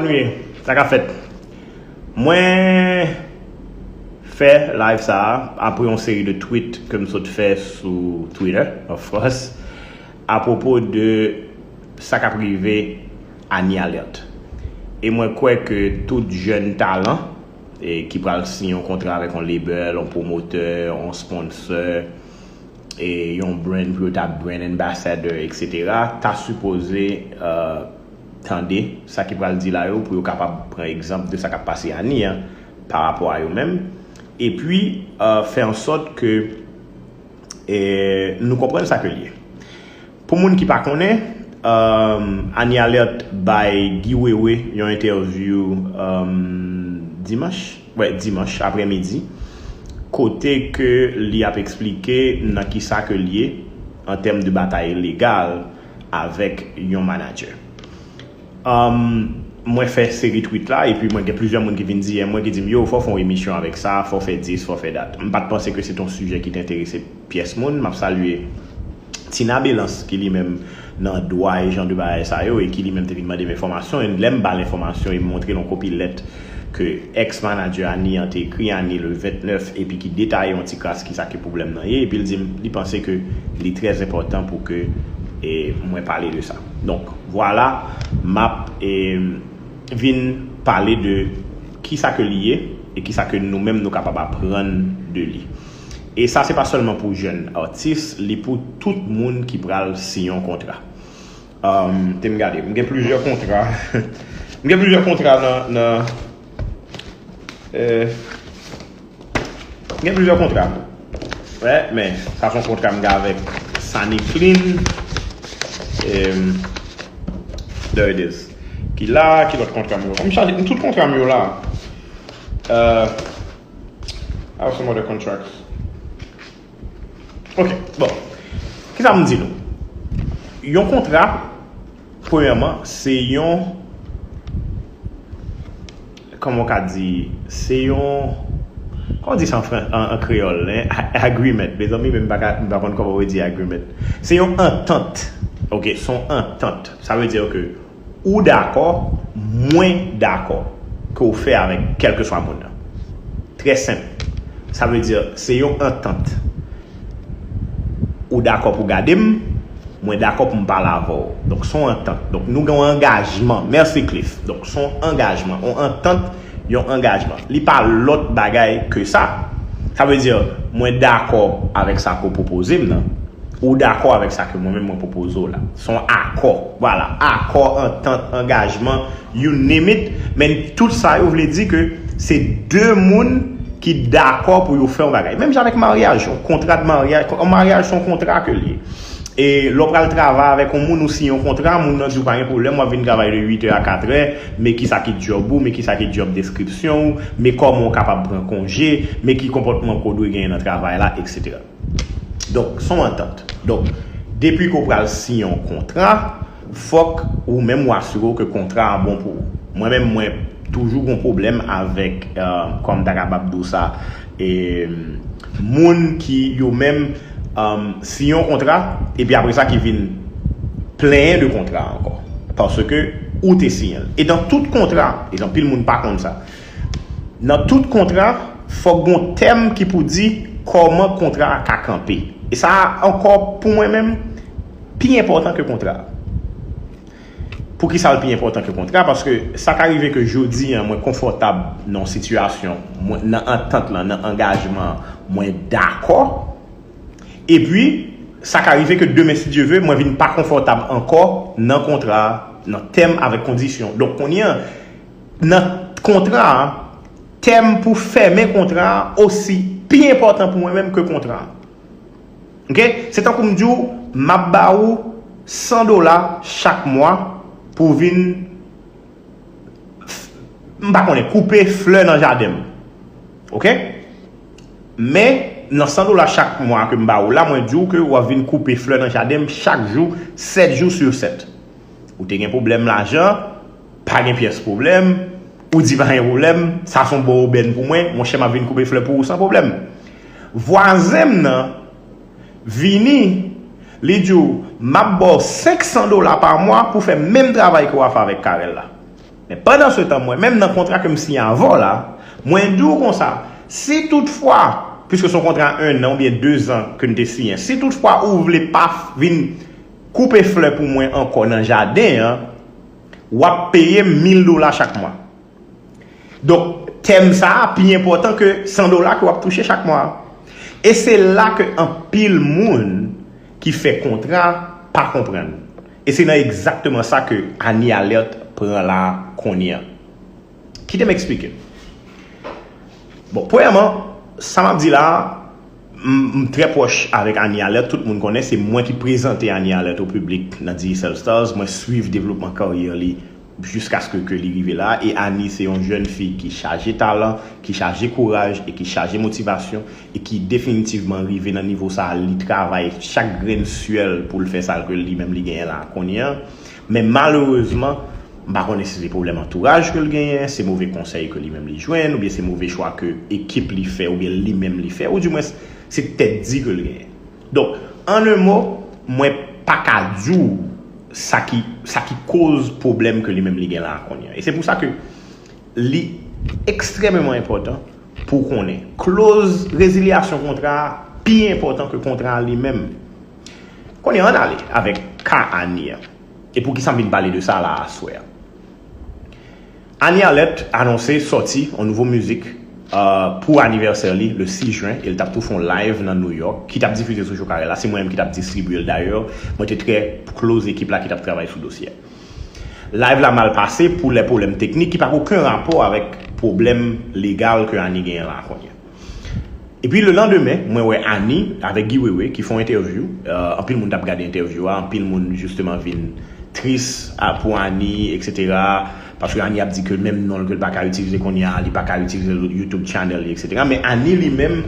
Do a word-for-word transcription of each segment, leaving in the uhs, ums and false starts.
Ok, sa k ap fèt? Mwen fè live sa a apre yon seri de tweet ke m sot fè sou Twitter, of course, apwopo de sa k ap rive Annie Alerte. E mwen kwè ke tout jèn talan e ki pral siyen yon kontra avèk yon label, yon pwomotè, yon sponsor, e yon brand pou yo ta brand ambassador, et cetera, ta sipoze uh, tande sa ki pral di la yo pou yo kapab pran egzanp de sa k ap pase Annie an pa rapò a yo menm, epi uh, fè an sòt ke e, nou konprann sa ke l ye. Pou moun ki pa konnen, um, Annie Alerte bay Guy Wewe yon entèvyou um, dimanch, wè, dimanch aprèmidi, kote ke li ap eksplike nan kisa ke l ye an tèm de batay legal avèk yon manager. Um, mwen fè seri tweet la, epi mwen gen plizyè moun ki vin di mwen, ki di m, yo, fò w fè yon emisyon avèk sa, fò w fè dis, fò w fè dat. M pa t panse ke se t yon sijè ki te enterese pyès moun. M ap salye Tina Belans, ki li menm nan dwa e jan de bagay sa yo, e ki li menm te vin mande m enfòmasyon, e lè m ba l enfòmasyon, e m montre l yon kopi lèt ke ex manager Annie an te ekri Annie le vennèf, epi ki detaye yon ti kras kisa ke pwoblèm nan ye, epi l di m, li panse ke li trè enpòtan pou ke e, mwen pale de sa. Donk, vwala, m ap e, vin pale de kisa ke li ye e kisa ke nou menm nou kapab aprann de li. E sa se pa sèlman pou jèn atis, li pou tout moun ki pral siyen yon kontra. Um, te m gade, m gen plizyè kontra. M gen plizyè kontra nan, nan euh, m gen plizyè kontra. Wè, men sa se yon kontra m gen avèk Sunny Clean. Um, there it is. Ki la, ki lòt kontra m yo? M chaje, m tout kontra m yo la. Uh, I have some other contracts. Ok, bon. Kisa m di nou? Yon kontra, premyèman, se yon, kòman w ka di, se yon, kòman w di sa an, an, an kreyòl, en? Agreement. Mezanmi, men m pa ka, m pa konn kòman w di agreement. Se yon antant. Ok, se yon antant. Sa vle di ke ou dakò, mwen dakò ke w fè avèk kèlkeswa moun nan. Trè senp. Sa vle di, se yon antant. Ou dakò pou gade m, mwen dakò pou m pale avè w. Donk, se yon antant. Donk, nou gen yon angajman. Mèsi, Cliff. Donk, se yon angajman. Yon antant, yon angajman. Li pa lòt bagay ke sa. Sa vle di, mwen dakò avèk sa ke w pwopoze m nan. Ou dakò avèk sa ke mwen menm mwen pwopoze w la. Se yon akò. Vwala. Akò, antant, angajman, you name it. Men tout sa yo vle di ke se de moun ki dakò pou yo fè yon bagay. Menm jan avèk maryaj, yon kontra de maryaj, yon maryaj se yon kontra ke l ye. E lè w pral travay avèk yon moun, ou siyen yon kontra, moun nan di w pa gen pwoblèm, w ap vin travay de uit è a kat è, men kisa ki djòb ou, men kisa ki djòb deskripsyon ou, men kòman w kapab pran konje, men ki konpòtman ke w dwe genyen nan travay la, et cetera. Donk, se yon antant. Donk, depi ke w pral siyen yon kontra, fòk ou menm ou asire w ke kontra a bon pou ou. Mwen menm, mwen toujou gon pwoblèm avèk, euh, kòman m ta kapab di w sa, e, moun ki yo menm, euh, siyen yon kontra, epi apre sa ki vin plenyen de kontra ankò. Paske ou te siyen l. E nan tout kontra, e anpil moun pa konn sa, nan tout kontra, fòk gon tèm ki pou di kòman kontra a ka kanpe. E sa a ankò, pou mwen menm, pi enpòtan ke kontra a. Poukisa l pi enpòtan ke kontra? Paske sa ka rive ke jodi a, mwen konfòtab nan yon sitiyasyon, mwen, nan antant lan, nan angajman an, mwen dakò. Epi, sa ka rive ke demen, si Dye ve, mwen vin pa konfòtab ankò nan kontra a, nan tèm avèk kondisyon. Donk, kounye a, nan kontra a, tèm pou fèmen kontra a osi pi enpòtan pou mwen menm ke kontra a. Ok? Se tankou m di w, m ap ba ou san dola chak mwa pou w vin, m pa konnen, koupe flè nan jaden m. Ok? Men, nan san dola chak mwa ke m ba ou la, mwen di w ke w ap vin koupe flè nan jaden m chak jou, sèt jou sou sèt. Ou te gen pwoblèm lajan, pa gen pyès pwoblèm, ou di pa gen pwoblèm, sa se yon bon obèn pou mwen, monchè, m ap vin koupe flè pou ou san pwoblèm. Vwazen m nan vini, li di w, m ap ba w senk san dola pa mwa pou fè menm travay ke w ap fè avèk Carel la. Men pandan se tan, mwen menm nan kontra ke m siyen avè w la, mwen di w konsa, si toutfwa, piske se yon kontra en an oubyen de zan ke n te siyen, si toutfwa ou vle pa vin koupe flè pou mwen ankò nan jaden an, w ap peye m mil dola chak mwa. Donk, tèm sa a pi enpòtan ke san dola ke w ap touche chak mwa. E se la ke anpil moun ki fè kontra pa konprann. E se nan egzakteman sa ke Annie Alerte pran la kounye a. Kite m eksplike. Bon, premyèman, sa m ap di la a, m, m trè pwòch avèk Annie Alerte. Tout moun konnen se mwen ki prezante Annie Alerte o piblik nan Digicel Stars. Mwen swiv devlopman karyè li jiskaske ke li rive la. E Annie se yon jèn fi ki chaje talan, ki chaje kouraj e ki chaje motivasyon e ki definitivman rive nan nivo sa a. Li travay chak grenn syèl pou l fè sa ke li menm li genyen la kounye a. Men malerezman, m pa konnen si se pwoblèm antouraj ke l genyen, se move konsèy ke li menm li jwenn, oubyen se move chwa ke ekip li fè, oubyen li menm li fè, oudimwens se tèt di ke l genyen. Donk, an en mo, mwen pa ka di w sa ki, sa ki koz pwoblèm ke li menm li gen la kounye a. E se pou sa ke li ekstrèmeman enpòtan pou w konnen kloz rezilyasyon kontra a pi enpòtan ke kontra a li menm. Kounye a, ann ale avèk ka Annie a. E poukisa m vin pale de sa la aswè a? Annie Alerte anonse sòti yon nouvo mizik, euh, pou anivèsè li, le sis jen, e l t ap tou fè yon live nan New York, ki t ap difize sou Chokarella. Se mwen menm ki t ap distribye l dayè. Mwen te trè close ekip la ki t ap travay sou dosye a. Live la mal pase pou lè pwoblèm teknik ki pa gen okenn rapò avèk pwoblèm legal ke Annie genyen la kounye a. Epi le landemen, mwen wè Annie avèk Guy Wewe ki fè yon entèvyou. Euh, anpil moun t ap gade entèvyou a, anpil moun jisteman vin tris a, pou Annie, et cetera. Paske Annie ap di ke menm non l ke l pa ka itilize kounye a, li pa ka itilize YouTube channel li, et cetera. Men Annie li menm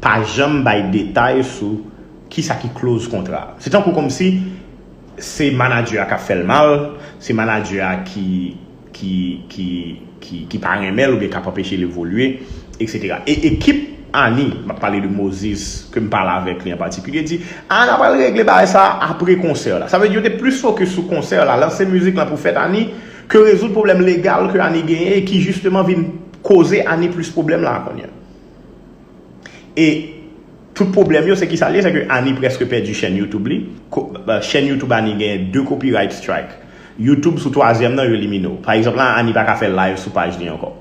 pa janm bay detay sou kisa ki kloz kontra a. Se tankou kòmsi se manadjè a k ap fè l mal, se manadjè a ki, ki, ki, ki, ki pa renmen l oubyen k ap anpeche l evolye, et cetera. E ekip Annie, m ap pale de Moses, ke m pale avèk li an patikilye, di, a, n a pral regle bagay sa a apre konsè la. Sa vle di yo te plis fokis sou konsè la, lanse mizik lan pou fèt Annie, ke rezoud pwoblèm legal ke Annie genyen e ki jisteman vin koze Annie plis pwoblèm la kounye a. E tout pwoblèm yo, se kisa l ye, se ke Annie prèske pèdi chèn YouTube li. Ko-, euh, chèn YouTube Annie gen de copyright strike. YouTube sou twazyèm nan, yo elimine w. Pa egzanp la, Annie pa ka fè live sou paj li ankò.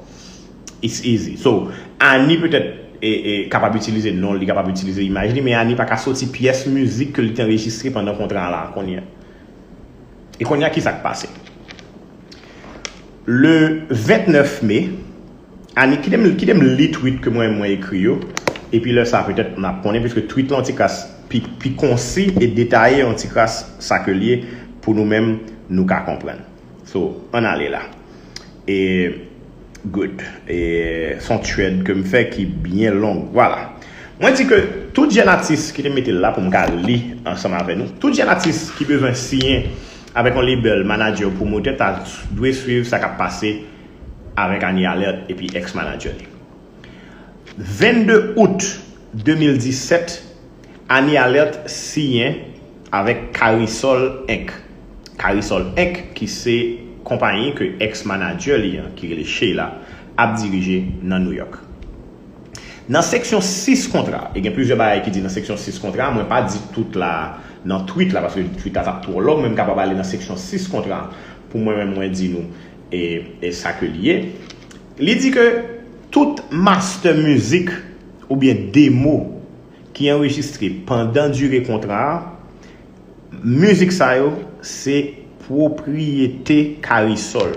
It's easy. So, Annie petèt e, e, kapab itilize non l, li kapab itilize imaj li, men Annie pa ka soti pyès mizik ke li te anrejistre pandan kontra a la kounye a. E kounye a, kisa k pase? Le vennèf me, Annie, kite m, kite m li tweet ke mwen, mwen ekri yo, epi lè sa a, petèt, n ap konnen, piske tweet la yon ti kras pi, pi konsi e detaye yon ti kras sa ke l ye pou nou menm, nou ka konprann. So, ann ale la. E, good. E, se yon thread ke m fè ki byen long. Vwala. Mwen di ke tout jèn atis, kite m mete l la pou m ka li ansanm avè nou. Tout jèn atis ki bezwen siyen avèk yon label, manadjè, pwomotè, ta dwe swiv sa k ap pase avèk Annie Alerte epi ex-manadjè li. Vennde out de mil disèt, Annie Alerte siyen avèk Carisol Inc. Carisol Inc, ki se konpayi ke ex-manadjè li an, ki rele Sheila, ap dirije nan New York. Nan seksyon sis kontra, e gen plizyè bagay ki di nan seksyon sis kontra, mwen pa di tout la nan tweet la, paske tweet la t ap twò long, men m kapab ale nan seksyon sis kontra pou mwen menm mwen di nou e, e sa ke li ye. Li di ke tout master mizik oubyen demo ki anrejistre pandan dire kontra a, mizik sa yo se pwopriyete Carisol.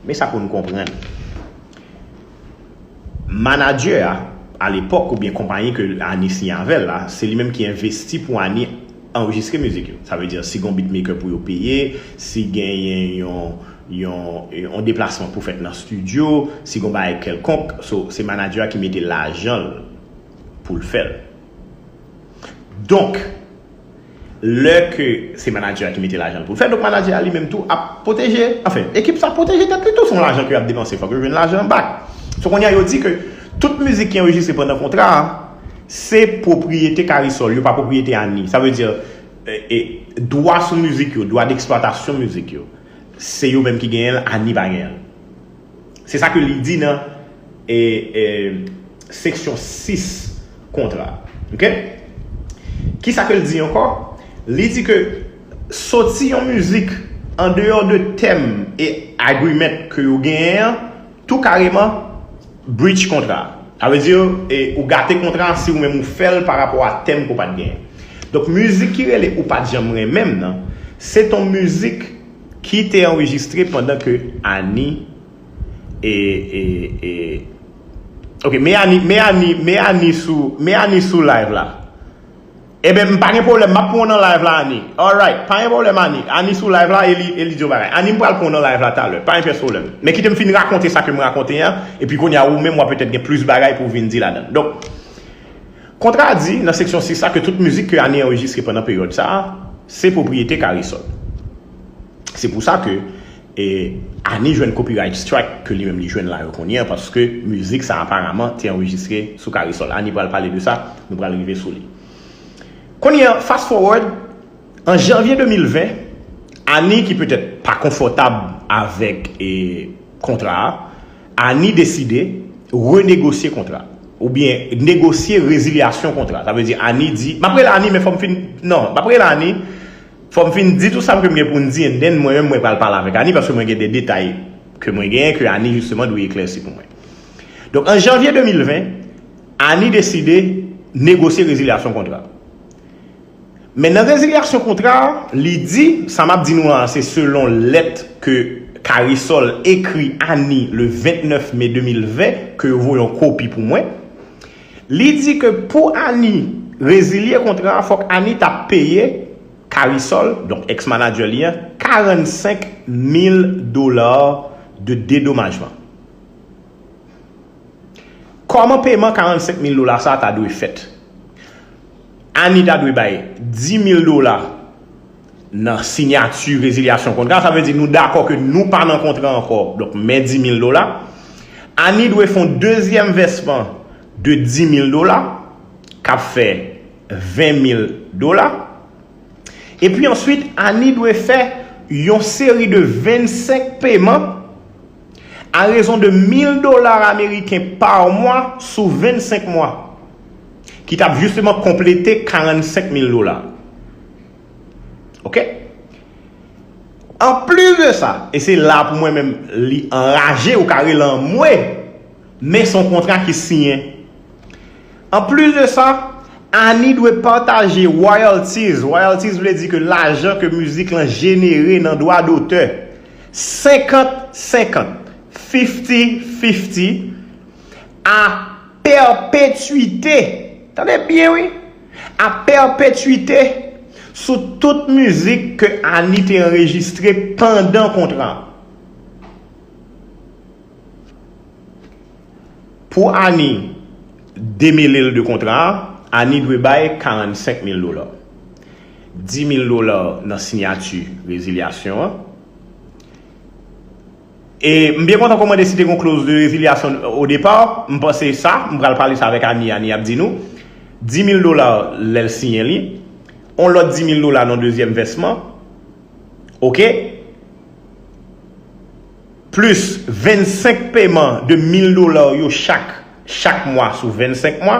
Men sa pou n konprann. Manadjè a, alepòk, oubyen konpayi ke Annie siyen avè l la, se li menm ki envesti pou Annie anrejistre mizik yo. Sa vle di, si gen yon beatmaker pou yo peye, si genyen yon, yon, yon deplasman pou fèt nan estidyo, si gen yon bagay kèlkonk, so, se manadjè a ki mete lajan l pou l fè l. Donk, lè ke se manadjè a ki mete lajan l pou l fè, donk manadjè a li menm tou ap pwoteje, anfen, ekip sa pwoteje tèt li tou, se yon lajan ke y ap depanse, fòk yo jwenn lajan an bak. So, kounye a, yo di ke tout mizik ki anrejistre pandan kontra a, se pwopriyete Carisol, yo pa pwopriyete Annie. Sa vle di, e, e, dwa sou mizik yo, dwa deksplwatasyon mizik yo, Se yo menm ki genyen l, Ani pa genyen l. Se sa ke li di nan e, e, seksyon sis kontra. Oke? Kisa ke l di ankò? Li di ke soti yon mizik andeyò de tèm e agreement ke yo genyen an, tou kareman breach kontra. Sa vle di, e, ou gate kontra si ou menm ou fè l pa rapò a tèm ke w pa t genyen. Donk, mizik ki rele Ou pa t janm renmen m nan, se t on mizik ki te anrejistre pandan ke Ani e, e, e, ok, men Ani, men Ani, men Ani sou, men Ani sou live la. Ebyen, m pa gen pwoblèm, m ap pran w nan live la, Ani. Alright, pa gen pwoblèm, Ani. Ani sou live la, e li, e li di w bagay. Ani, m pral pran w nan live la talè, pa gen pyès pwoblèm. Men kite m fin rakonte sa ke m rakonte an, epi kounye a ou menm w ap petèt gen plis bagay pou w vin di ladan l. Donk, kontra a di nan seksyon sis la ke tout mizik ke Ani anrejistre pandan peryòd sa a, se pwopriyete Karisol. Se pou sa ke e, Ani jwenn copyright strike ke li menm li jwenn la yo kounye a, paske mizik sa aparaman te anrejistre sou Karisol. Ani pral pale de sa, nou pral rive sou li. Kounye a, fast forward, an janvye de mil ven, Ani ki petèt pa konfòtab avèk e, kontra a, Ani deside renegosye kontra, oubyen negosye rezilyasyon kontra. Sa vle di Ani di, m ap rele Ani, men fò m fin, non, m ap rele Ani, fò m fin di tout sa m ke m gen pou m di, and then mwen menm mwen pral pale avèk Ani, paske mwen gen de detay ke mwen genyen ke Ani jisteman dwe eklèsi pou mwen. Donk, an janvye de mil ven, Ani deside negosye rezilyasyon kontra. Men nan rezilyasyon kontra a, li di, sa m ap di nou an, se selon lèt ke Karisol ekri Ani le vennèf me de mil ven, ke yo voye yon kopi pou mwen. Li di ke pou Ani rezilye kontra a, fòk Ani ta peye Karisol, donk ex-manager li an, karannsenk mil dola de dedomajman. Kòman peman karannsenk mil dola sa a ta dwe fèt? Ani ta dwe bay dis mil dola nan siyati rezilyasyon kontra. Sa vle di nou dakò ke nou pa nan kontra ankò, donk men dis mil dola. Ani dwe fè yon dezyèm vèsman de dis mil dola, k ap fè ven mil dola. Epi answit, Ani dwe fè yon seri de vennsenk peman a rezon de mil dola ameriken pa mwa sou vennsenk mwa, ki t ap jisteman konplete karannsenk mil dola. Oke? Anplis de sa, e se la pou mwen menm li anraje, ou ka rele anmwe, men se yon kontra ki siyen. Anplis de sa, Ani dwe pataje royalties. Royalties vle di ke lajan ke mizik lan jenere nan dwa dotè, senkant senkant, fifty fifty, a pèpetwite. Tande byen, wi. A pèpetwite sou tout mizik ke Ani te anrejistre pandan kontra an. Pou Ani demele l de kontra a, Ani dwe bay karannsenk mil dola. Dis mil dola nan siyati rezilyasyon an. E m byen kontan kòman de si te gon kloz de rezilyasyon o depa, m panse sa, m pral pale sa avèk Ani, Ani ap di nou. Dis mil dola lè l siyen li, on lòt dis mil dola nan dezyèm vèsman. Oke? Plis vennsenk peman de mil dola yo chak, chak mwa sou vennsenk mwa.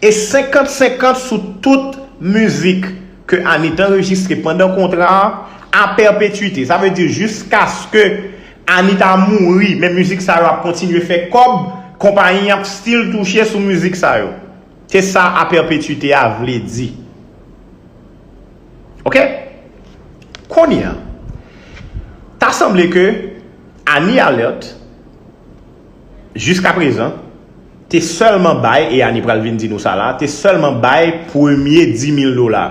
E senkant senkant sou tout mizik ke Ani t anrejistre pandan kontra a, a pèpetwite. Sa vle di jiskaske Ani ta mouri, men mizik sa yo ap kontinye fè kòb, konpayi an ap still touche sou mizik sa yo. Se sa a pèpetwite a vle di. Oke? Kounye a, ta sanble ke Ani Alert, jiska prezan, te sèlman bay, e Ani pral vin di nou sa la, te sèlman bay premye dis mil dola.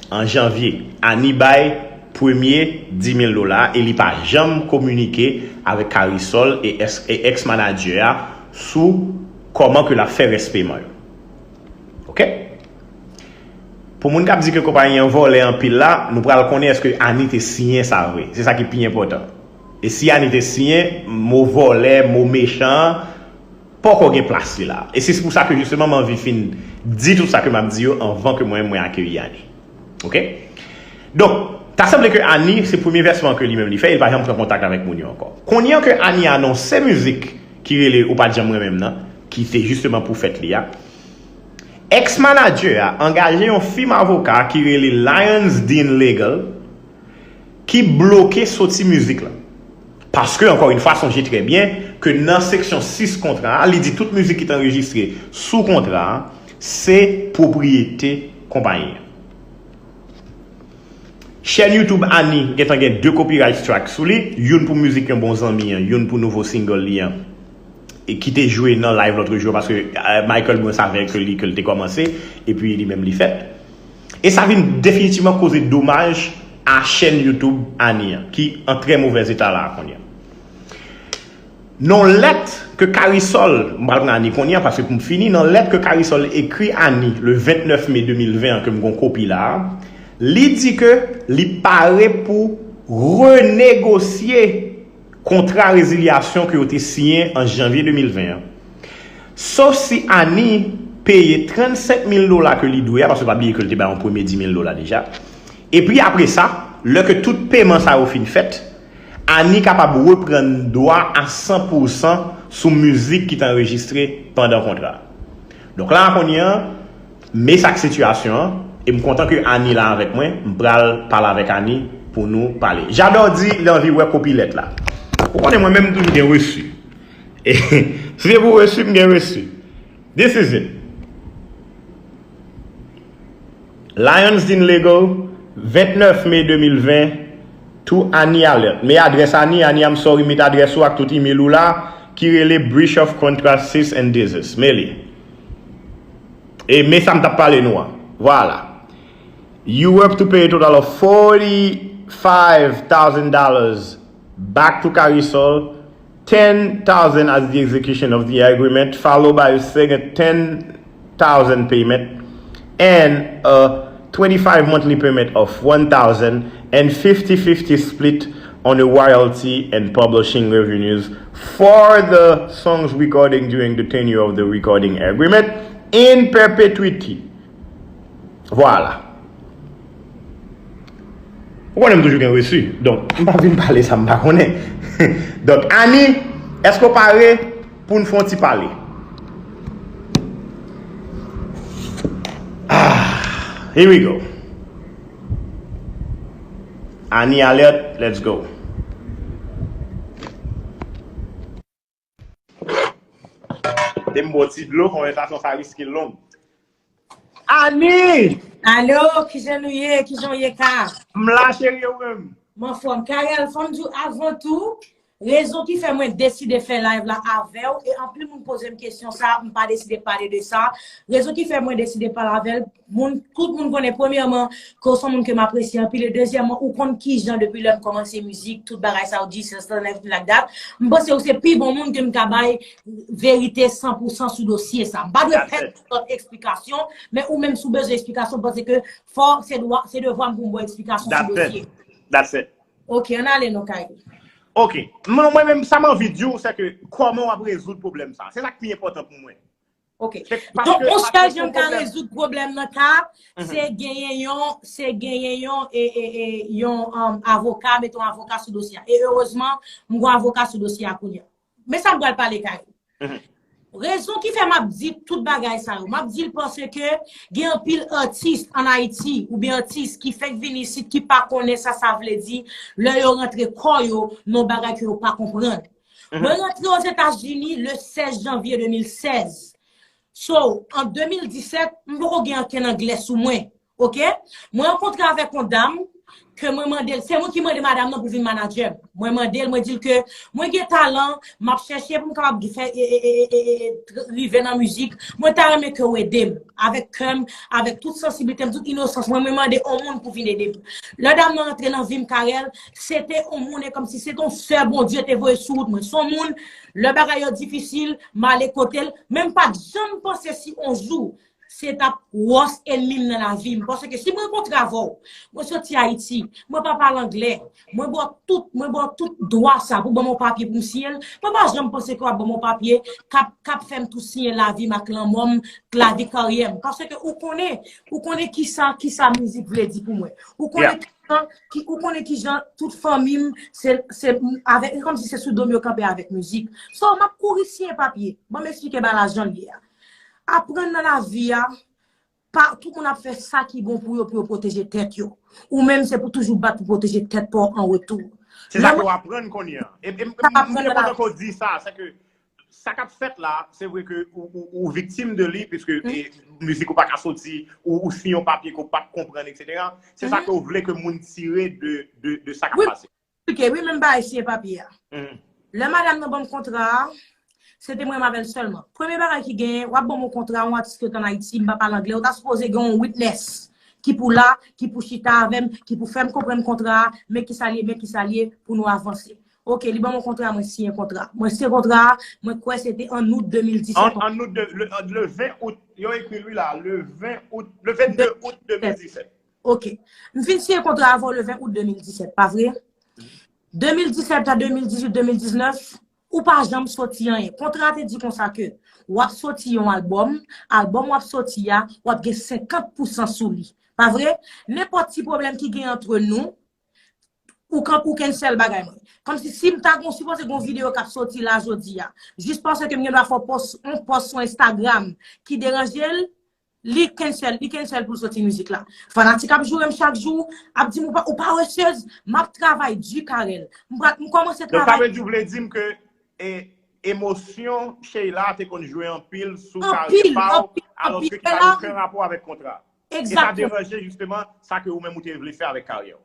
An janvye, Ani bay premye dis mil dola e li pa janm kominike avèk Karisol e ex-, e ex-manager a sou kòman ke l ap fè rès peman yo. Oke? Pou moun k ap di ke konpayi an vòlè anpil la, nou pral konnen èske Ani te siyen sa vre. Se sa ki pi enpòtan. E si Ani te siyen, mo vòlè, mo mechan an, poko gen plas li la. E se pou sa ke jisteman m anvi fin di tout sa ke m ap di yo anvan ke mwen, mwen akeyi Ani. Oke? Donk, Ta sanble ke Annie, se premye vèsman ke li menm li fè, e li pa janm pran kontak avèk moun yo ankò. Kounye a ke Annie anonse mizik ki rele Ou pa t janm renmen m nan, ki te jisteman pou fèt li a, ex-manager a angaje yon fim avoka ki rele Lions Den Legal, ki bloke soti mizik la. Paske, ankò yon fwa, sonje trè byen ke nan seksyon sis kontra a, li di tout mizik ki t anrejistre sou kontra a, se pwopriyete konpayi an. Chèn YouTube Annie gentan gen de copyright strike sou li, youn pou mizik yon bon zanmi an, youn pou nouvo single li an, e ki te jwe nan live lòt jou, paske, eh, Michael Brun savè ke li, ke l te kòmanse, epi li menm li fèt. E sa vin definitivman koze domaj a chèn YouTube Annie an, ki an trè movèz eta la kounye a. Nan lèt ke Karisol, m pral pran Annie kounye a, paske pou m fini, nan lèt ke Karisol ekri Annie le vennèf me de mil ven an, ke m gon kopi la a, li di ke li pare pou renegosye kontra rezilyasyon ke yo te siyen an janvye de mil ven an. Sof si Annie peye trannsenk mil dola ke li dwe a, paske pa bliye ke l te bay yon premye di mil dola deja. Epi apre sa, lè ke tout peman sa yo fin fèt, Annie kapab reprann dwa a san pou san sou mizik ki te anrejistre pandan kontra a. Donk la a kounye a, men sa k sitiyasyon an, e m kontan ke Annie la avèk mwen, m pral pale avèk Annie pou nou pale. J'adore di li anvi wè kopi lèt la. Ou konnen mwen menm m toujou gen resi. E si se pou resi, m gen resi. This is it. Lions Den Legal, vennèf me de mil ven, to Annie Alert. Men adrès Annie, Annie, I'm sorry, met adrès ou ak tout email ou la, ki rele Breach of Contract, Cease and Desist. Men li. E men sa m t ap pale nou an. Vwala. You were to pay a total of forty-five thousand dollars back to Karisol, ten thousand as the execution of the agreement, followed by a second ten thousand payment and a twenty-five monthly payment of one thousand and fifty fifty split on the royalty and publishing revenues for the songs recording during the tenure of the recording agreement in perpetuity. Vwala. Ou konnen m toujou gen resi. Donk, m pa vin pale sa m pa konnen. Donk, Annie, èske w pare pou n fè yon ti pale? Ah, here we go. Annie Alert, let's go. Te m bò ti dlo, konvèsasyon sa riske long. Annie! Alo, kijan nou ye? Kijan w ye, Ka? M la, cheri, ou menm? M anfòm. Karèl, fò m di w avan tou, rezon ki fè mwen deside fè live la avè w, e anpil moun poze m kesyon sa, m pa deside pale de sa. Rezon ki fè mwen deside pale avè l, moun, tout moun konnen, premyèman, ke w se yon moun ke m apresye anpil, e dezyèmman, ou konn kijan depi lè m kòmanse mizik, tout bagay sa yo, Jesus, Lil Nèf, like that. M panse ou se pi bon moun ke m ka bay verite san pou san sou dosye sa. M pa dwe pèdi lòt eksplikasyon, men ou menm si w bezwen eksplikasyon, m panse ke fò se dwa, se devwa m pou m ba w eksplikasyon sou dosye. That's it. Ok, ann ale non, Kay. Ok. Mwen, mwen menm, sa m anvi di w, se ke kòman w ap rezoud pwoblèm sa. Se sa k pi enpòtan pou mwen. Ok. Donk, yon sèl jan m ka rezoud pwoblèm nan, Ka, se genyen yon, se genyen yon, e, e, e, yon, um, avoka, mete yon avoka sou dosye a. E erezman, m gon avoka sou dosye a kounye a. Men sa m pral pale, Ka. Rezon ki fè m ap di tout bagay sa yo, m ap di l paske gen anpil atis ann Ayiti, oubyen atis ki fèk vini isit, ki pa konnen sa sa vle di lè yo rantre kò yo nan yon bagay ke yo pa konprann. Mwen rantre Ozetazini le sèz janvye de mil sèz. So, an de mil disèt, m poko gen ankenn anglè sou mwen. Ok? Mwen rankontre avèk yon dam ke mwen mande l, se mwen ki mande madanm nan pou vin manadjè m. Mwen mande l, mwen di l ke mwen gen talan, m ap chèche pou m kapab fè, e, e, e, e, e, e, tr-, rive nan mizik. Mwen ta renmen ke w ede m, avèk kè m, avèk tout sansiblite m, tout inosans mwen, mwen mande yon moun pou vin ede m. Lè dam nan rantre nan vi m, Karèl, se te yon moun, e kòmsi se te yon sè Bondye te voye sou wout mwen. Se yon moun, lè bagay yo difisil, m ale kote l, men m pa t janm panse si yon jou se t ap wòs ènmi m nan lavi m. Paske si mwen rankontre avè w, mwen soti Ayiti, mwen pa pale anglè, mwen ba w tout, mwen ba w tout dwa sa pou ban m yon papye pou m siyen l, mwen pa janm panse ke w ap ban m yon papye k ap, k ap fè m tou siyen lavi m ak lanmò m, lavi karyè m. Paske ou konnen, ou konnen kisa, kisa mizik vle di pou mwen. Ou konnen kijan, ki, ou konnen kijan tout fanmi m, se, se avèk, kòmsi se sou do m yo kanpe avèk mizik. So, m ap kouri siyen papye. Ban m eksplike bagay la jan l ye a. Aprann nan lavi a, pa, tout moun ap fè sa ki bon pou yo, pou yo pwoteje tèt yo. Ou menm, se pou toujou bat pou pwoteje tèt pa w an retou. Se sa ke w aprann kounye a. E, e, m, m, m byen kontan ke w di sa, se ke sa k ap fèt la, se vre ke ou, ou, ou viktim de li, piske e, mizik ou pa ka soti, ou, ou siyen yon papye ke w p ap konprann, etsetera. Se sa ke w vle ke moun tire de, de, de sa k ap pase. Eksplike, wi, menm bagay siyen papye a. Lè madanm nan ban m kontra a, se te mwen m avè l sèlman. Premye bagay ki genyen, w ap ban m yon kontra, yon atis ki ret ann Ayiti, m pa pale anglè, ou ta sipoze gen yon witness ki pou la, ki pou chita avè m, ki pou fè m konprann kontra a, men kisa l ye, men kisa l ye, pou nou avanse. Oke, li ban m yon kontra, mwen siyen kontra a. Mwen siyen kontra a, mwen kwè se te an out de mil disèt. An, an out de, le, le ven out, yo ekri l wi la, le ven out, le vennde out de mil disèt. Oke. M fin siyen kontra avè w le ven out de mil disèt, pa vre? De mil disèt a de mil dizuit, de mil diznèf, ou pa janm soti anyen. Kontra a te di konsa ke w ap soti yon albòm, albòm w ap soti a, w ap gen senkant pousan sou li. Pa vre? Nenpòt ti pwoblèm ki gen antre nou, ou kan, ou cancel bagay mwen. Kòmsi si m ta gon, sipoze gon videyo k ap soti la jodi a, jis paske m gen dwa fè yon pòs, yon pòs sou Instagram ki deranje l, li cancel, li cancel pou l soti mizik la. Fanatik ap joure m chak jou, ap di m ou pa, ou pa wesez, m ap travay di Carel. M pral, m kòmanse travay. Donk sa vle di w vle di m ke e, emosyon Sheila te konn jwe anpil sou karyè pa w, alòske ki pa gen okenn rapò avèk kontra. E sa deranje jisteman sa ke ou menm ou te vle fè avèk karyè w.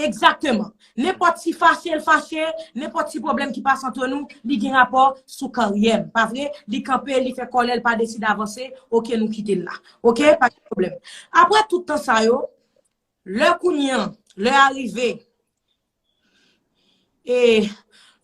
Egzakteman. Nenpòt ti fache l fache, nenpòt ti pwoblèm ki pase antre nou, li gen rapò sou karyè m. Pa vre? Li kanpe, li fè kòlè, li pa deside avanse, oke, nou kite l la. Oke? Pa gen pwoblèm. Apre tout tan sa yo, lè kounye an, lè a rive, e,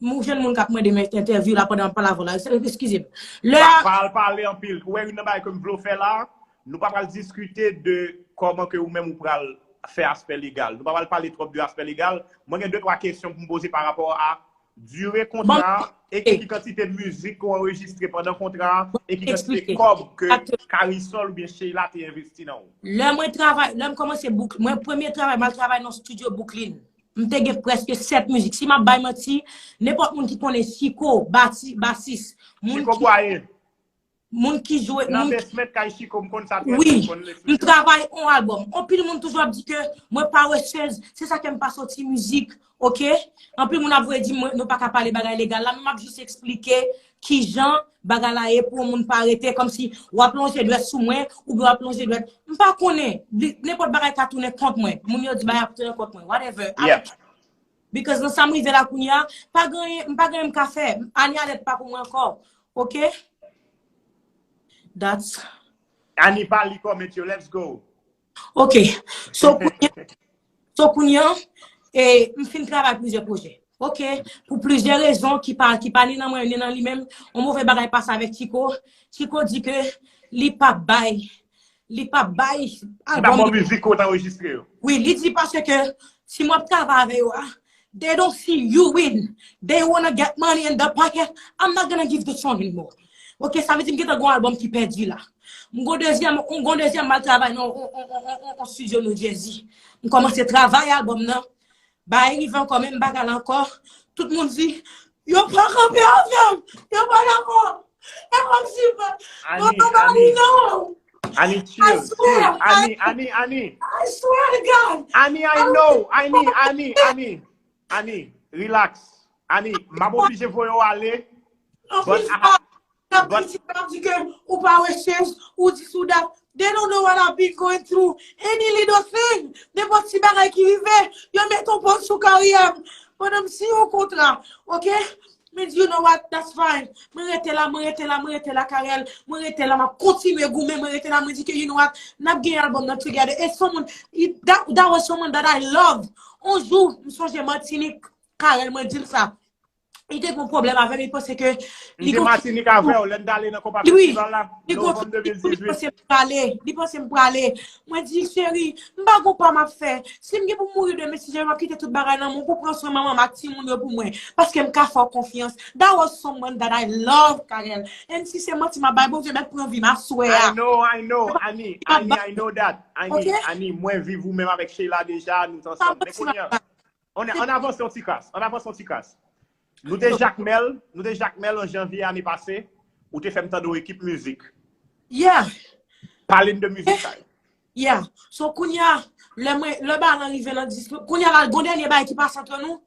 m jwenn moun k ap mande m entèvyou la pandan m pale avè w la. Eskize m. Lè a. Pa, pa al pale anpil. Ou wè youn nan bagay ke m vle w fè la, nou pa pral diskite de kòman ke ou menm ou pral fè aspè legal. Nou pa pral pale twòp de aspè legal. Mwen gen de twa kesyon pou m poze pa rapò a dire kontra a e ki, ki kantite mizik ke w anrejistre pandan kontra a e ki kantite kòb ke Carel oubyen Sheila te envesti nan ou. Lè mwen travay, lè m kòmanse bouk, mwen premye travay, m al travay nan studio Brooklyn. M te gen prèske sèt mizik. Si m ap bay manti, nenpòt moun ki konnen Chiko, bati, basis, moun Chiko ki Bwaye. Moun ki jwe. Nan basement kay Chiko, m konn sa trè byen, m konn reflechi. M travay on albòm. Anpil moun toujou ap di ke mwen pa wesez, se sa ke m pa soti mizik, oke? Anpil moun ap voye di m nou pa ka pale bagay legal la, men m ap jis eksplike kijan bagay la ye pou yon moun pa rete kòmsi w ap lonje dwèt sou mwen oubyen w ap lonje dwèt. M pa konnen, nenpòt bagay ka tounen kont mwen. Moun yo di bagay ap tounen kont mwen, whatever. Because nan sa m rive la kounye a, pa gen, m pa gen anyen m ka fè. Ani Alèt pa pou mwen ankò. Oke? That's. Ani pa li kòmèt yo, let's go. Oke. So kounye, so kounye an, e, m fin travay plizyè pwojè. Oke? Pou plizyè rezon ki pa, ki pa ni nan mwen, ni nan li menm, yon move bagay pase avèk Chiko. Chiko di ke li pa bay li pa bay albòm. Li pa ba w mizik ke w t anrejistre yo. Wi, li di paske si m ap travay avè yo a, they don't see you win. They wanna get money in the pocket. I'm not gonna give the song anymore. Ok, sa vle di m gentan gon albòm ki pèdi la. M gon dezyèm, m gon dezyèm m al travay nan on, on, on, on, on studio New Jersey. M kòmanse travay albòm nan. Bagay rive ankò, menm bagay la ankò. Tout moun di, yo pa kanpe avè m. Yo pa dakò. E kòmsi, Ani, Ani, Ani, chill, chill. Ani, Ani, Ani. I swear to God. Ani, I know. Ani, Ani, Ani. Ani, relax. Ani, m ap oblije voye w ale. But I, N ap kritike, n ap di ke ou pa wè chèz, ou dis ou dat. They don't know what I've been going through. Any little thing, nenpòt ti bagay ki rive, yo met yon pòz sou karyè m. Pandan m siyen yon kontra, ok? Mwen di, you know what, that's fine. Mwen rete la, mwen rete la, mwen rete la, Carel. Mwen rete la, m ap kontinye goumen, mwen rete la, mwen di ke, you know what, n ap gen albòm nan together. E someone, that, that was someone that I love. On jou, m sonje Matinik, Carel, mwen di l sa. li te gen pwoblèm avè m, li panse ke li gen Matinik avè w, lè n t ale nan konpa festival la, novanm de mil dizuit. Li panse m prale, li panse m prale. Mwen di, cheri, m pa gon pa m ap fè. Si m gen pou m mouri demen, si Jezi m ap kite tout bagay nan men w pou pran swen manman m ak timoun yo pou mwen. Paske m ka fè w konfyans. That was someone that I love, Carel. And si se manti m ap bay, Bondye mèt pran vi m aswè a. I know, I know, Annie, Annie, I know that. Annie, Annie, mwen viv ou menm avèk Sheila deja, nou t ansanm. Men kounye a, ann avanse yon ti kras, ann avanse yon ti kras. Nou te Jakmèl, nou te Jakmèl an janvye ane pase, ou te fè m tande yon ekip mizik. Yeah. Pale n de mizik sa yo. Yeah. So kounye a, lè mwen, lè bagay lan rive nan dis, kounye a la, gon dènye bagay ki pase antre nou.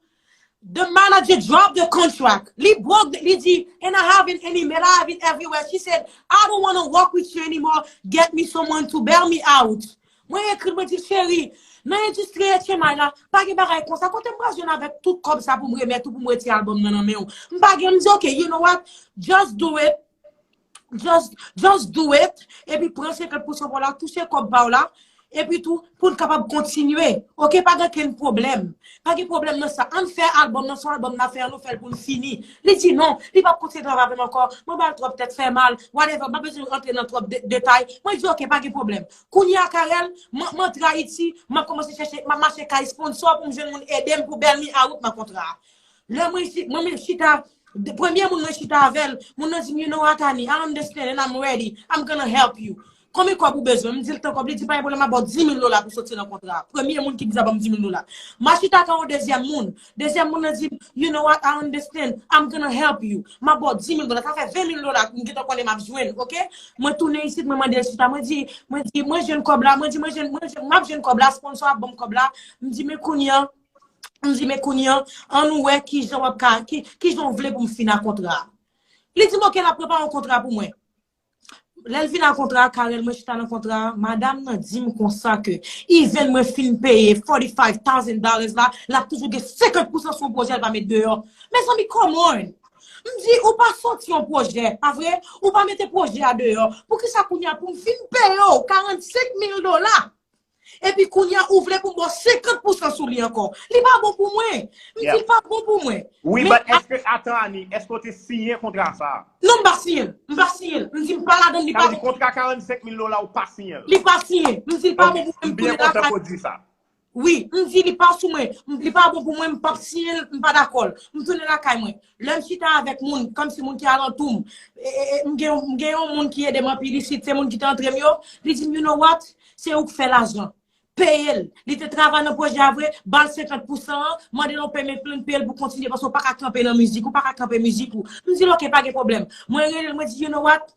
The manager drop the contract. Li broke, li di, and I have it in email, I have it everywhere. She said, I don't want to work with you anymore. Get me someone to bail me out. Mwen ekri l, mwen di, cheri, nan endistri H M I la, pa gen bagay konsa. Kote m pral jwenn avèk tout kòb sa pou m remèt ou, pou m retire albòm nan nan men w? M pa gen, m di, ok, you know what? Just do it. Just, just do it. Epi pran senkant pousan pa w la, touche kòb pa w la. Epi tou, pou n kapab kontinye. Ok, pa gen okenn pwoblèm. Pa gen pwoblèm nan sa. Ann fè albòm nan, se yon albòm n ap fè, ann nou fè l pou n fini. Li di non, li p ap kontinye travay avè m ankò. Mwen ba l twòp tèt fè mal, whatever. M pa bezwen antre nan twòp de- detay. Mwen di ok, pa gen pwoblèm. Kounye a, Carel, m m antre Ayiti, m ap kòmanse chèche, m ap mache kay sponsor pou m jwenn moun ede m pou bail me out nan kontra a. Lè mwen, chi- mwen menm chita, de- premye moun mwen chita avè l, moun nan di m, you know what, Annie, I understand and I'm ready. I'm gonna help you. Konbyen kòb ou bezwen? M di l tan kòb, li di pa gen pwoblèm, m ap ba w dis mil dola pou soti nan kontra a. Premye moun ki di sa ban m dis mil dola. M a chita ak yon dezyèm moun. Dezyèm moun nan di m, you know what, I understand, I'm gonna help you. M ap ba w dis mil dola, sa fè ven mil dola m gentan konnen m ap jwenn, ok? Mwen tounen isit, mwen mande l chita, mwen di, mwen di, mwen jwenn kòb la, mwen di, mwen jwenn, mwen jwenn, m ap jwenn kòb la, sponsor ap ban m kòb la. M di, men kounye a, m di, men kounye a, ann nou wè kijan w ap ka, ki, kijan w vle pou m fin a kontra a. Li di m, ok, l ap prepare yon kontra pou mwen. Lè l fin a kontra a, Carel, mwen chita nan kontra a, madanm nan di m konsa ke, even mwen fin peye forty-five thousand dollars la, l ap toujou gen senkant pousan sou yon pwojè l pa met deyò. Mezanmi, come on! M di, ou pa soti yon pwojè, pa vre? Ou pa mete pwojè a deyò. Poukisa kounye a pou m vin peye w karannsenk mil dola? Epi kounye a, ou vle pou m ba w senkant pousan sou li ankò. Li pa bon pou mwen. M di, li pa bon pou mwen. Wi, but èske, atan, Annie, èske w te siyen kontra sa a? Non, m pa siyen l. M pa siyen l. M di, m pa ladan l, li pa bon. Kontra karannsenk mil dola, ou pa siyen l? Li pa siyen. M di, li pa bon pou mwen, m tounen lakay. Di sa. Wi, m di, li pa sou mwen. Li pa bon pou mwen, m p ap siyen l, m pa dakò l. M tounen lakay mwen. Lè m chita avèk moun, kòmsi moun ki alantou m, e, e, e, m gen, m gen yon moun ki ede m anpil isit, se moun ki te antre m yo, li di m, you know what? Se ou k fè lajan. Peye l. Li te travay nan pwojè a vre, ba l senkant pousan an, mande l yon payment plan, peye l pou kontinye, paske w pa ka kanpe nan mizik, ou pa ka kanpe mizik ou. M di l, ok, pa gen pwoblèm. Mwen rele l, mwen di, you know what?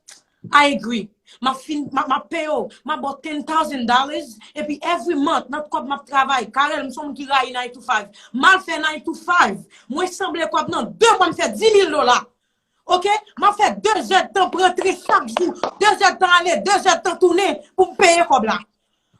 I agree. M ap fin, m ap, m ap peye w, m ap ba w ten thousand dollars, epi every month, nan kòb m ap travay, Carel, m se yon moun ki rayi nine to five. M al fè nine to five, mwen sanble kòb nan de mwa, m fè dis mil dola. Ok? M ap fè de zèdtan pou rantre chak jou, de zèdtan ale, de zèdtan tounen pou m peye kòb la.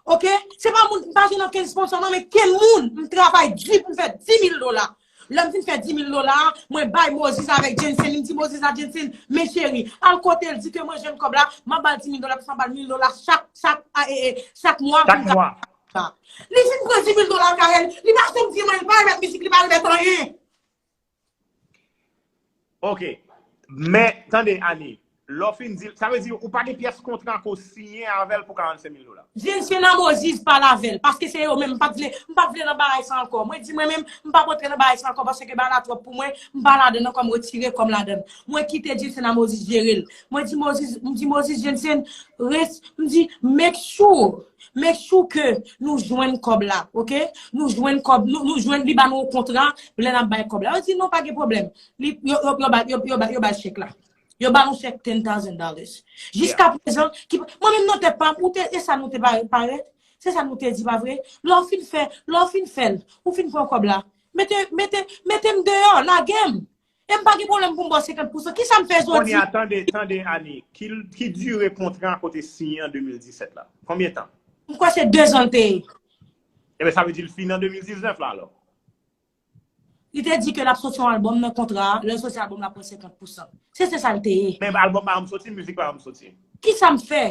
Ok? Se pa moun, m pa jwenn okenn sponsor non, men kenn moun, m travay di pou m fè dis mil dola. Lè m fin fè dis mil dola, mwen bay Moses avèk Jensen, m di Moses a Jensen, men cheri, al kote l, di ke mwen jwenn kòb la, m ap ba l dis mil dola, plis m ap ba l mil dola chak, chak, a, e, e, chak mwa pou m ka. Li fin pran dis mil dola, Carel, li pa janm di mwen, li pa remèt mizik, li pa remèt anyen. Ok. Men, tande, Annie, lè w fin di l, sa vle di ou pa gen pyès kontra ke w siyen avè l pou karannsenk mil dola? Jensen a Moses pale avè l, paske se yo menm, m pa t vle, m pa t vle nan bagay sa ankò. Mwen di mwen menm, m p ap rantre nan bagay sa ankò, paske bagay la twòp pou mwen, m pa ladan l ankò, m retire kò m ladan l. Mwen kite Jensen a Moses jere l. Mwen di Moses, m di Moses, Jensen, res, m di, make sure, make sure ke nou jwenn kòb la, ok? Nou jwenn kòb, nou, nou jwenn, li ba nou yon kontra, lè n ap bay kòb la. Yo di, non, pa gen pwoblèm. Li, yo, yo, yo ba, yo, yo ba, yo ba chèk la. Yo ba nou chèk ten thousand dollars. Jiska prezan, ki, mwen menm nan tèt pa m, ou te, e sa nou te pare, pare, se sa nou te di, pa vre? Lè w fin fè, lè w fin fè l, ou fin pran kòb la. Mete, mete, mete m deyò, lage m. E m pa gen pwoblèm pou m ba w senkant pousan. Kisa m fè jodi? Kounye a, tande, tande, Annie. Ki, ki dire kontra a ke w te siyen an de mil disèt la? Konbyen tan? M kwè se dezan l te ye. Ebyen, sa vle di l fini an de mil diznèf la, alò? Li te di ke l ap soti yon albòm nan kontra a, lè l soti albòm la, l ap pran senkant pousan. Se, se sa l te ye. Men albòm pa janm soti, mizik pa janm soti. Kisa m fè?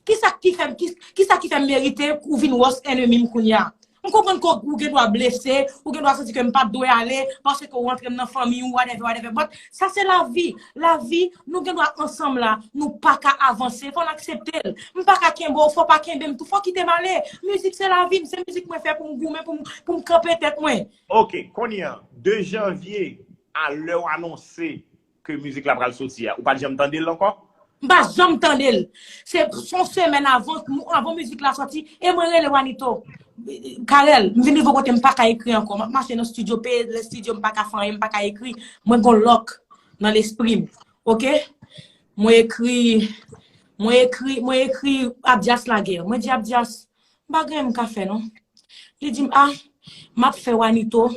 Kisa ki fè m, ki, kisa ki fè m merite ou vin worst enemy m kounye a? M konprann ke ou gen dwa blese, ou gen dwa santi ke m pa t dwe ale, paske ou rantre m nan fanmi ou, whatever, whatever. But sa se lavi. Lavi, nou gen dwa ansanm la, nou pa ka avanse, fò n aksepte l. M pa ka kenbe w, fò w pa kenbe m tou, fò w kite m ale. Mizik se lavi m, se mizik mwen fè pou m goumen, pou m, pou m kanpe tèt mwen. Ok, kounye a, de janvye a lè w anonse ke mizik la pral soti a, ou pa t janm tande l ankò? M pa janm tande l. Se se yon semèn avan, avan mizik la sòti, e mwen rele Wanito. Karèl, m vin rive kote m pa ka ekri ankò. M ap mache nan studio, peye lè studio, m pa ka fè anyen, m pa ka ekri. Mwen gon lòk nan lespri m. Ok? Mwen ekri, mwen ekri, mwen ekri Abdias lagè. Mwen di Abdias, m pa gen anyen m ka fè non. Li di m, ah, m ap fè Wanito,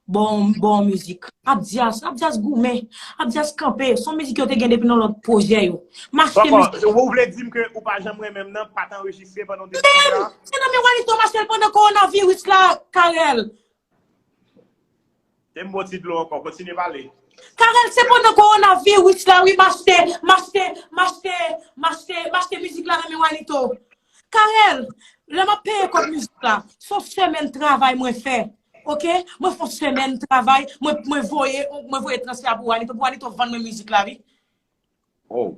bon, bon mizik. Abdias, Abdias goumen. Abdias kanpe. Se yon mizik yo te gen depi nan lòt pwojè yo. M achte mizik. Ou vle di m ke ou pa janm renmen m nan, pa t anrejistre pandan w te sou kontra? Se nan men Wanito m achte l pandan kowonaviris la, Karèl. Te m bo ti dlo ankò, kontinye pale. Karèl, se pandan kowonaviris la, wi, m achte, m achte, m achte, m achte, m achte mizik la nan men Wanito. Karèl, lè m ap peye kòb mizik la, se yon semèn travay mwen fè. Ok? Mwen fè yon semèn travay, mwen, mwen voye, mwen voye transfè a pou Wanito, pou Wanito vann mwen mizik la, wi. Oh.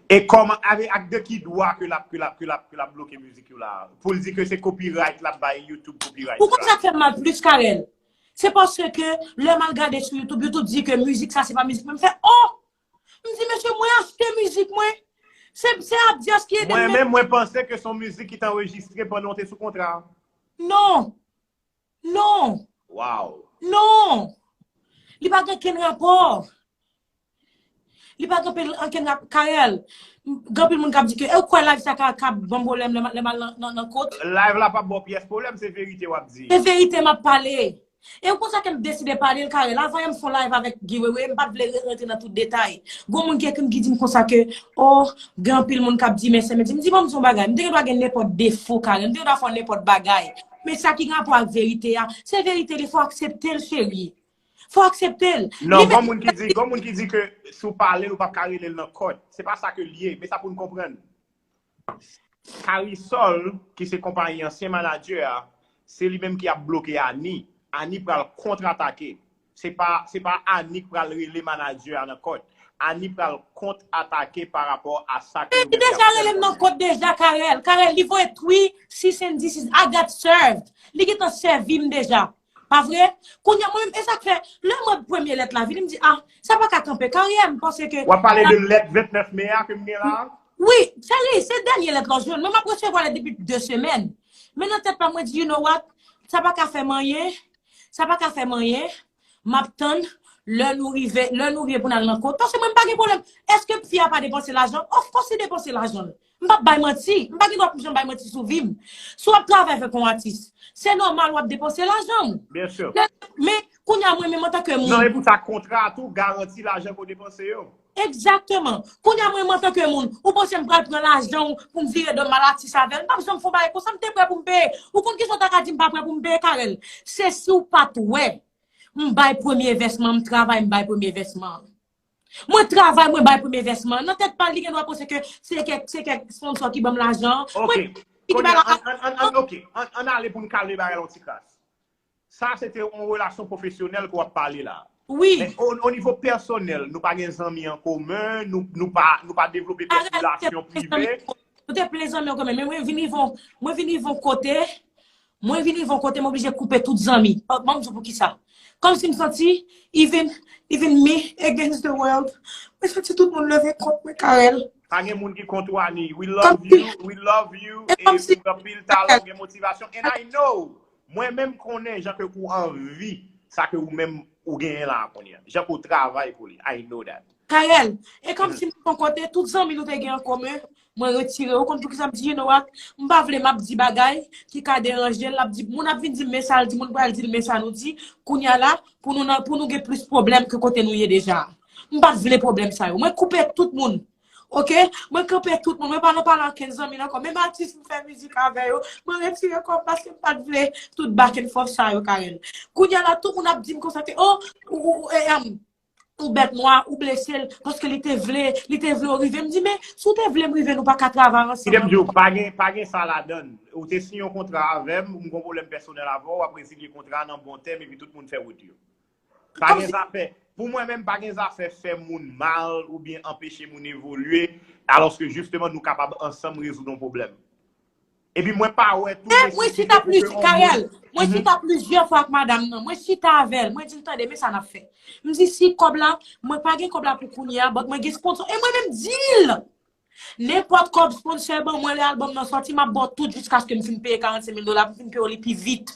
E kòman, avè, ak de ki dwa ke l ap, ke l ap, ke l ap, ke l ap bloke mizik yo la? Pou l di ke se copyright l ap bay YouTube, copyright. Ou konn sa k fè m mal plis, Karèl? Se paske lè m al gade sou YouTube, YouTube di ke mizik sa se pa mizik mwen. M fè, oh! M di, mesye, mwen achte mizik mwen. Se, se Abdias ki ede m. Mwen menm, mwen panse ke se yon mizik ki t anrejistre pandan w te sou kontra. Non. Non. Wow. Non. Li pa gen kenn rapò. Li pa gen ankenn rapò. Karèl, gen anpil moun k ap di ke, e ou kwè live sa ka, ka ban m pwoblèm lè m al nan, nan, nan kot? Live la p ap ba w pyès pwoblèm, se verite w ap di. Se verite m ap pale. E ou konn sa ke m deside pale l, Karèl? Avan yè m fè yon live avèk Guy Wewe, m pa t vle rantre nan tout detay. Gon moun ki ekri m ki di m konsa ke, oh, gen anpil moun k ap di, men se, men di, m di, bon, m di yon bagay, m te gen dwa gen nenpòt defo, Karèl, m te gen dwa fè nenpòt bagay. Men sa ki gen rapò ak verite a, se verite li, fò w aksepte l, cheri. Fò w aksepte l. Non, gon moun ki di, gon moun ki di ke si w pale l, ou p ap ka rele l nan kòt. Se pa sa ke l ye, men sa pou n konprann. Karisol, ki se konpayi ansyen manadjè a, se li menm ki ap bloke Annie. Annie pral kontratake. Se pa, se pa Annie k pral rele manadjè a nan kòt. Annie pral kontratake pa rapò a sa ke yo menm y ap fè. Li deja rele m nan kòt deja, Karèl. Karèl, li voye three cease and desist. I got served. Li gentan sèvi m deja. Pa vre? Kounye a, mwen menm, e sa k fè, lè m wè premye lèt la vini, m di, ah, sa pa ka kanpe. Karèl, m panse ke. W ap pale de lèt vennèf me a ke m gen la a? Wi, cheri, se dènye lèt la w jwenn. Mwen, m ap resevwa lèt depi de semèn. Men nan tèt pa m, mwen di, you know what? Sa pa ka fè m anyen. Sa pa ka fè m anyen. M ap tann lè nou rive, lè nou rive pou n al nan kot. Paske mwen, m pa gen pwoblèm. Èske fi a pa depanse lajan? Of course, li depanse lajan l. M p ap bay manti. M pa gen dwa pou m janm bay manti sou vi m. Si w ap travay avèk yon atis, se nòmal w ap depanse lajan w. Byen si. Men, kounye a, mwen menm antanke moun. Non, e pou sa, kontra a tou garanti lajan ke w depanse yo. Egzakteman. Kounye a, mwen menm antanke moun, ou panse m pral pran lajan w pou m vire do m al atis avè l? M p ap janm fè yon bagay konsa, m te prè pou m peye. Ou konn kisa w ta ka di m pa prè pou m peye, Karèl? Se si w pa t wè. M bay premye vèsman, m travay, m bay premye vèsman an. Mwen travay, mwen bay premye vèsman an. Nan tèt pa l, li gen dwa panse ke se kèk, se kèk sponsor ki ban m lajan an. Ok. Mwen, ki te bay la. An, an, an, an, ok. An, ann ale pou n kalme bagay la yon ti kras. Sa se te yon relasyon pwofesyonèl ke w ap pale la. Wi. Men o, o nivo pèsonèl, nou pa gen zanmi an komen, nou, nou pa, nou pa devlope kèk relasyon prive. Nou te plen zanmi an komen, men mwen vin rive yon, mwen vin rive yon kote, mwen vin rive yon kote, m oblije koupe tout zanmi. Ban m di w poukisa. Kòmsi m santi, even, even me against the world. Mwen santi tout moun leve kont mwen, Karèl. Pa gen moun ki kont ou, Annie. We love you, we love you, e ou gen anpil talan, ou gen motivasyon, and I know. Mwen menm konnen jan ke ou anvi sa ke ou menm ou genyen la a kounye a. Jan ke ou travay pou li. I know that. Karèl, e kòmsi m pran kote tout zanmi nou te gen an komen, mwen retire yo. Ou konn poukisa m di, you know what? M pa vle m ap di bagay ki ka deranje l, l ap di, moun ap vin di m men sa l di, moun pral di l men sa nou di, kounye a la, pou nou nan, pou nou gen plis pwoblèm ke kote nou ye deja a. M pa vle pwoblèm sa yo. Mwen koupe tout moun. Ok? Mwen kanpe tout moun. Mwen pa nan pale ankenn zanmi nan kò. Menm atis m fè mizik avè yo, mwen retire kò m paske m pa t vle tout back and forth sa yo, Karèl. Kounye a la, tout moun ap di m konsa ke, oh, ou, ou, ou, eh, em, ou bèt nwa, ou blese l, paske li te vle, li te vle w rive. M di, men, si w te vle m rive, nou pa ka travay ansanm. Kite m di w, pa gen, pa gen sa ladan l. Ou te siyen yon kontra avè m, m gen yon pwoblèm pèsonèl avè w, w ap rezilye kontra a nan bon tèm, epi tout moun fè wout yo. Pa gen zafè. Pou mwen menm, pa gen zafè fè moun mal oubyen anpeche moun evolye, alòske jisteman nou kapab ansanm rezoud yon pwoblèm. Epi mwen pa wè tou. Men mwen chita plizyè, Carel, mwen chita plizyè fwa ak madanm nan. Mwen chita avè l, mwen di l, tande, men sa n ap fè. M di, si kòb la, mwen pa gen kòb la pou kounye a, but mwen gen sponsor. E mwen menm di l, nenpòt kòb sponsor ban mwen lè album nan sòti, m ap ba w tout jiskaske m fin peye karannsenk mil dola, m fin peye w li pi vit.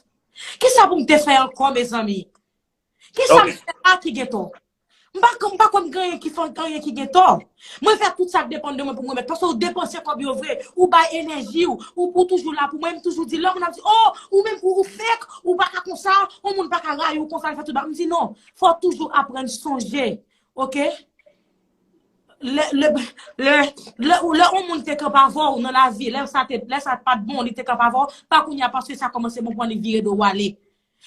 Kisa pou m te fè ankò, mezanmi? Kisa m fè la ki gen tò? M pa, m pa kwè m gen anyen ki fè anyen ki gen tò. Mwen fè tout sa k depann de mwen pou m remèt. Paske w depanse kòb yo vre, ou bay enèji w, ou, ou toujou la pou mwen. M toujou di, lè moun ap di, oh, ou menm pou ou fake, ou pa ka konsa, yon moun pa ka rayi w konsa, l fè tout bagay. M di non, fò w toujou aprann sonje, oke? Lè, lè, lè, lè, lè yon moun te kanpe avè w nan lavi, lè sa te, lè sa pa t bon, li te kanpe avè w, pa kounye a paske sa kòmanse bon pou li vire do w ale.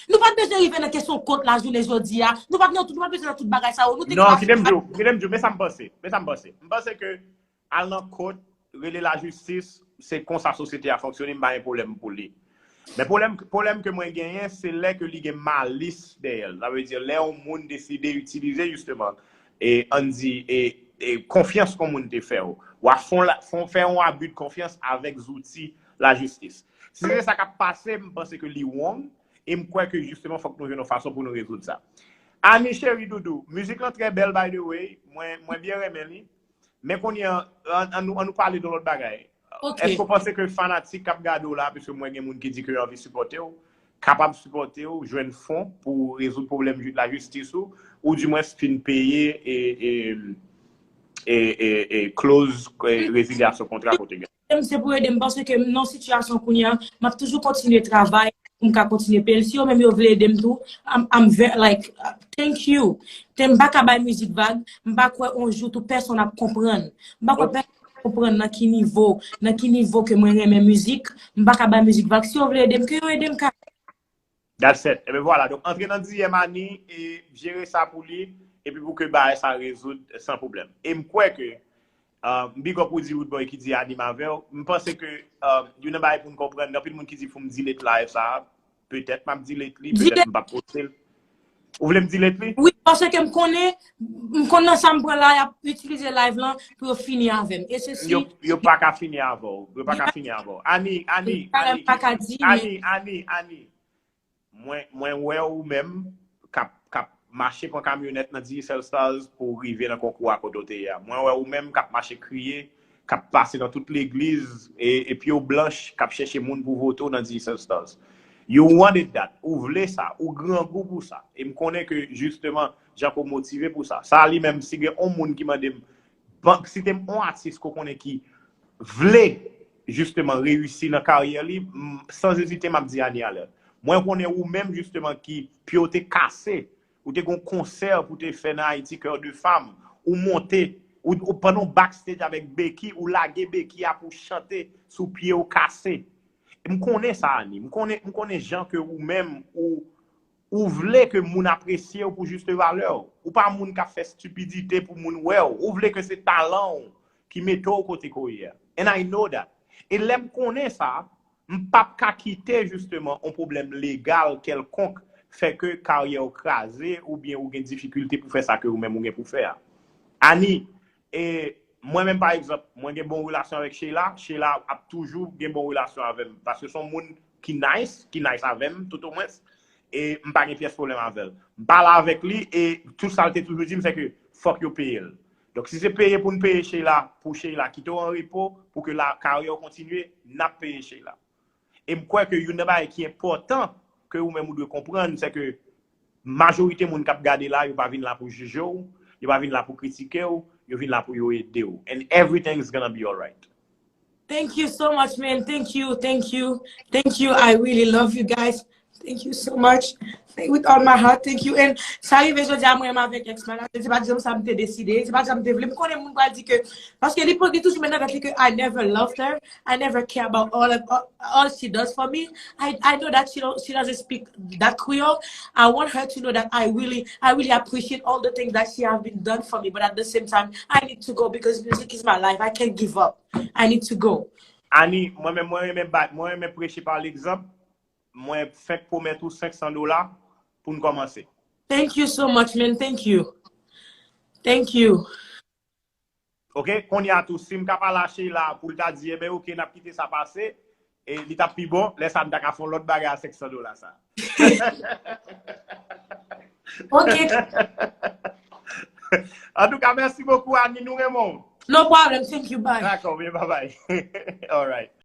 Nou pa t bezwen rive nan kesyon kont la jounen jodi a. Nou pa t nan tout, nou pa t bezwen nan tout bagay sa yo. Nou te Non, kite m di w, kite m di w, men sa m panse. Men sa m panse. M panse ke al nan kont, rele lajistis, se konsa sosyete a fonksyone, m pa gen pwoblèm pou li. Men pwoblèm, pwoblèm ke mwen genyen, se lè ke li gen malis dèyè l. Sa vle di, lè yon moun deside itilize, jisteman, e, ann di, e, e, konfyans ke yon moun te fè w. W a fon, fon, fè yon abi de konfyans avèk zouti lajistis. Si se sa k ap pase, m panse ke li wrong, e m kwè ke jisteman fòk nou jwenn yon fason pou nou rezoud sa. Ani cheri doudou, mizik lan trè bèl by the way, mwen, mwen byen renmen li. Men kounye a, an, an nou, an nou pale de lòt bagay. Èske w panse ke fanatik k ap gade w la, piske mwen gen moun ki di ke yo anvi sipòte w, kapab sipòte w, jwenn fon pou rezoud pwoblèm lajistis ou, ou dimwens fin peye e, e, e, e, e close e, rezilyasyon kontra kote gen. Se pou ede m, paske m nan sitiyasyon kounye a, m ap toujou kontinye travay pou m ka kontinye peye l. Si yo menm yo vle ede m tou, I'm, I'm very, like, thank you. Te m pa ka bay mizik vag, m pa kwè yon jou tou pèsonn ap konprann. M pa kwè pèsonn ap konprann nan ki nivo, nan ki nivo ke mwen renmen mizik, m pa ka bay mizik vag. Si yo vle ede m, ke yo ede m ka. That's it. Ebyen vwala. Donk, antre nan D M Ani e jere sa pou li, epi pou ke bagay sa rezoud san pwoblèm. E m kwè ke, um, big up Woody Roodboy ki di Ani m avè w. M panse ke, um, youn nan bagay pou n konprann, gen anpil moun ki di pou m delete live sa a. Petèt m ap delete li, petèt m p ap poste l. Ou vle m delete li? Wi, paske m konnen, m konn nan sa m pran la, y ap itilize live lan pou yo fini avè m. E se si. Yo, yo pa ka fini avè w. Yo pa ka fini avè w. Ani, Ani, Ani, Ani, Ani, Ani. Mwen, mwen wè ou menm k ap, k ap mache pran kamyonèt nan Digicel Stars pou w rive nan konkou a kote w te ye a. Mwen wè ou menm k ap mache kriye, k ap pase nan tout legliz e, e pye w blanch, k ap chèche moun pou vote w nan Digicel Stars. You wanted that. Ou vle sa. Ou grangou pou sa. E m konnen ke, jisteman, Janko motive pou sa. Sa li menm, si gen yon moun ki mande m, ban, site m yon atis ke w konnen ki vle, jisteman, reyisi nan karyè li, m, san ezite, m ap di Ani Alert. Mwen konnen ou menm, jisteman, ki pye w te kase, ou te gen yon konsè pou te fè nan Ayiti, Cœur de Femme, ou monte, ou, ou pandan w backstage avèk Becky, ou lage Becky a pou chante sou pye w kase. M konnen sa, Ani. M konnen, m konnen jan ke ou menm, ou, ou vle ke moun apresye w pou jis valè w. Ou pa moun k ap fè stipidite pou moun wè w. Ou vle ke se talan w ki mete w kote ke w ye a. And I know that. E lè m konnen sa, m p ap ka kite jisteman yon pwoblèm legal kèlkonk fè ke karyè w kraze oubyen ou gen difikilte pou fè sa ke ou menm ou gen pou fè a. Ani, e mwen menm pa egzanp, mwen gen bon relasyon avèk Sheila, Sheila ap toujou gen bon relasyon avè m, paske se yon moun ki nice, ki nice avè m, tout omwens, e m pa gen pyès pwoblèm avè l. M pale avèk li, e tout sa l te toujou di m, se ke fòk yo peye l. Donk, si se peye pou n peye Sheila, pou Sheila kite w an repo, pou ke la, karyè w kontinye, n ap peye Sheila. E m kwè ke youn nan bagay ki enpòtan ke ou menm ou dwe konprann, se ke majorite moun k ap gade la, yo pa vin la pou jije w, yo pa vin la pou kritike w, yo vin la pou yo ede w. And everything is gonna be alright. Thank you so much, man. Thank you, thank you, thank you. I really love you guys. Thank you so much. Thank, with all my heart, thank you. And sa rive jodi a mwen menm avèk ex manager, se pa di sa m te deside, se pa di sa m te vle. M konnen moun pral di ke, paske li pote toujou men nan tèt li ke I never loved her, I never care about all of all, all she does for me. I, I know that she don't, she doesn't speak that Creole. I want her to know that I really, I really appreciate all the things that she have been done for me. But at the same time, I need to go because music is my life. I can't give up. I need to go. Ani, mwen menm, mwen renmen bat, mwen renmen preche pa legzanp. Mwen fèk pwomèt ou senk san dola pou n kòmanse. Thank you so much, man. Thank you. Thank you. Ok, kounye a tou, si m ka pale a Sheila pou l ta di, e ben ok, n ap kite sa pase, e li t ap pi bon, lè sa a m ta ka fè yon lòt bagay a senk san dola sa. Ok. Antouka, mèsi bokou, Ani, nou renmen w. No problem. Thank you. Bye. Dakò, byen, bye bye. Alright.